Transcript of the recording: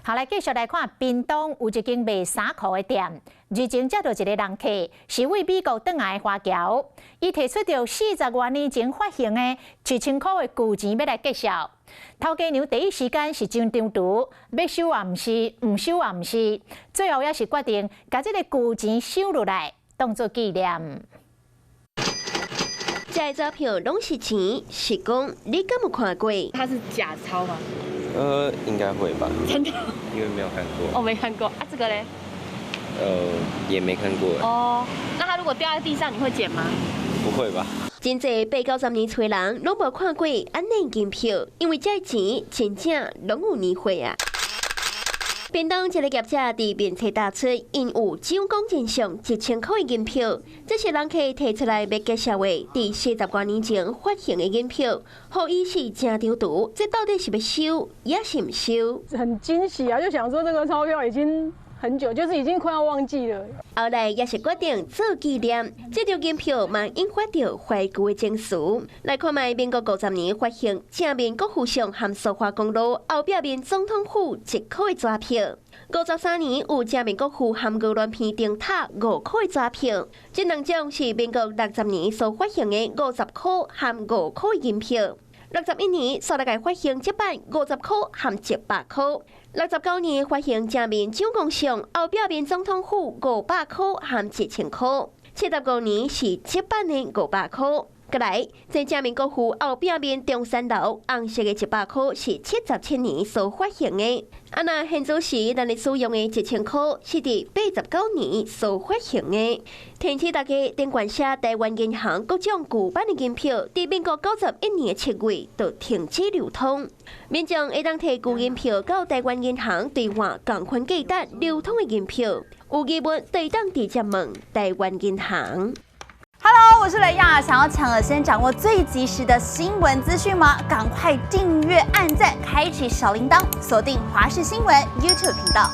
好，來繼續來看，屏東有一間賣衫褲的店，日前接著一个人客，是佇美國轉來的華僑，伊提出著40外年前發行的1000箍的舊錢欲來結數。頭家娘第一時間是真張櫥，欲收也毋是，毋收也毋是，最後也是決定共這个舊錢收落來，當做紀念。這鈔票攏是錢，是講你敢有看過？它是假鈔嗎？應該會吧。真的？因為沒有看過。我沒看過啊，這個咧？也沒看過。哦，那它如果掉在地上，你會撿嗎？不會吧。真濟八九十年歲人攏無看過按呢銀票，因為這錢真正攏有年歲啊。屏東一个業者佇面冊打出，𪜶有蔣公真相1000箍的銀票，這是人客提出來欲結數的，佇40外年前發行的銀票，予伊是誠張櫥，這到底是欲收，抑是毋收？很驚喜啊！就想說這個鈔票已經很久，就是已經快要忘記了。後來也是決定做紀念，這張銀票嘛引發著懷舊的情緒。來看覓民國50年發行正面國父像和蘇花公路後壁面總統府1箍的紙票。53年有正面國父和鵝鑾鼻燈塔5箍的紙票。這兩種是民國60年所發行的50箍和5箍的銀票。61年，煞來共發行這版50箍和100箍。69年發行正面蔣公像，後壁面總統府500箍和1000箍。75年是這版的500箍。閣來，這正面國父後壁面中山樓紅色的100箍是77年所發行的。啊，若現此時咱咧使用的1000箍是佇89年所發行的。提醒大家，頂懸寫台灣銀行各種舊版的銀票，佇民國91年7月就停止流通。民眾會當提舊銀票到台灣銀行兌換仝款價值流通的銀票。有疑問，會當直接問台灣銀行。 Hello，我是雷亞，想要搶先掌握最及時的新聞資訊嗎？趕快訂閱、按讚、開啟小鈴鐺，鎖定華視新聞 YouTube 頻道。